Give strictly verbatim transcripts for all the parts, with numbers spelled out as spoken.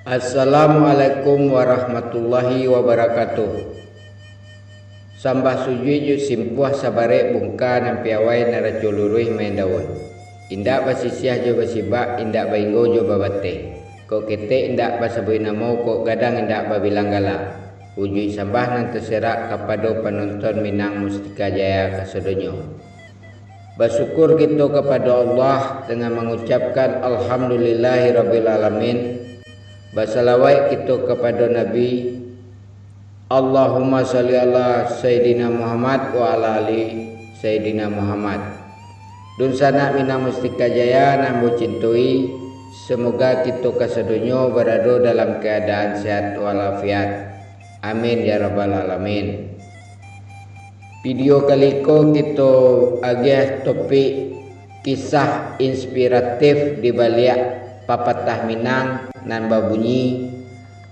Assalamualaikum warahmatullahi wabarakatuh. Sambah sujuik jo simpuah sabarek bungka nan piawai naraco luruih main daun. Indak basisiah jo basibak, indak bainggo jo babateh. Kok ketek indak basabuik namo, kok gadang indak babilang gala. Ujuik sambah nan taserak kapado panonton Minang Mustika Jaya kasadonyo. Basyukur kito kapado Allah dengan mangucapkan Alhamdulillahirabbil alamin. Basalawaik kito kapado Nabi. Allahumma shalli ala Sayyidina Muhammad wa ala ali Sayyidina Muhammad. Dunsanak Minang Mustika Jaya nan ambo cintoi, semoga kito kasadonyo barado dalam keadaan sehat walafiat. Amin ya rabbal alamin. Video kali ko kito agiah topik kisah inspiratif di baliak papatah Minang nan babunyi,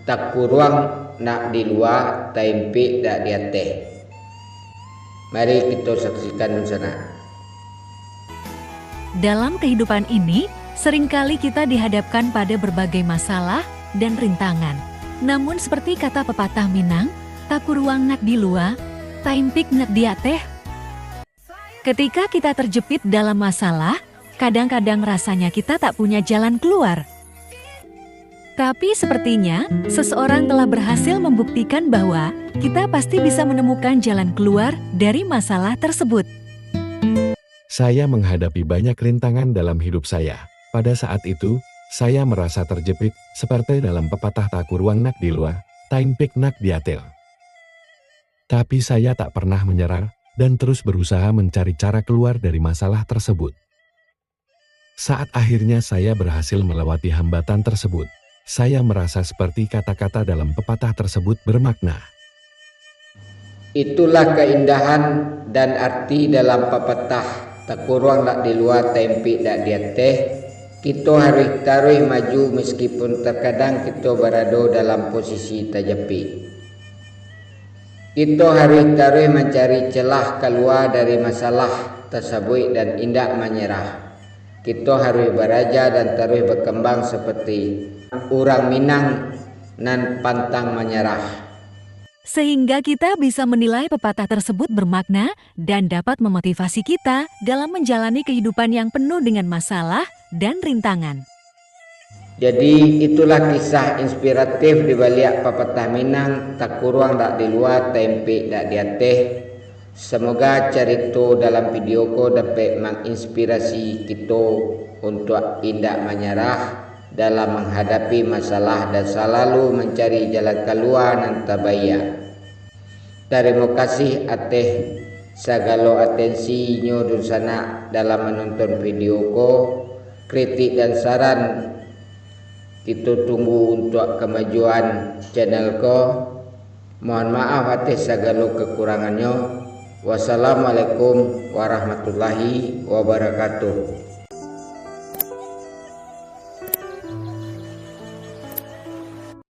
"Takuruang nak di lua, taimpik nak di ateh." Mari kito saksikan dunsanak. Dalam kehidupan ini, seringkali kita dihadapkan pada berbagai masalah dan rintangan. Namun seperti kata pepatah Minang, "Takuruang nak di lua, taimpik nak di ateh." Ketika kita terjepit dalam masalah, kadang-kadang rasanya kita tak punya jalan keluar. Tapi sepertinya, seseorang telah berhasil membuktikan bahwa kita pasti bisa menemukan jalan keluar dari masalah tersebut. Saya menghadapi banyak rintangan dalam hidup saya. Pada saat itu, saya merasa terjepit, seperti dalam pepatah, "Takuruang nak di lua, taimpik nak di ateh." Tapi saya tak pernah menyerah, dan terus berusaha mencari cara keluar dari masalah tersebut. Saat akhirnya saya berhasil melewati hambatan tersebut, saya merasa seperti kata-kata dalam pepatah tersebut bermakna. Itulah keindahan dan arti dalam papatah, "Takuruang nak di lua, taimpik nak di ateh." Kito harus taruih maju meskipun terkadang kito barado dalam posisi tajapik. Kito harus taruih mancari celah kalua dari masalah tasabuik dan indak manyerah. Kito harus baraja dan taruih bakambang seperti urang Minang nan pantang manyarah. Sehingga kita bisa menilai pepatah tersebut bermakna dan dapat memotivasi kita dalam menjalani kehidupan yang penuh dengan masalah dan rintangan. Jadi, itulah kisah inspiratif di baliak papatah Minang, "Takuruang dak di lua, taimpik dak di ateh." Semoga carito dalam video ko dapek manginspirasi kito untuak indak manyarah dalam manghadapi masalah dan salalu mancari jalan kalua nan tabaiak. Tarimo kasih ateh sagalo atensinyo dunsanak dalam manonton video ko. Kritik dan saran kito tunggu untuak kamajuan channel ko. Mohon maaf ateh sagalo kakurangannyo. Wassalamualaikum warahmatullahi wabarakatuh.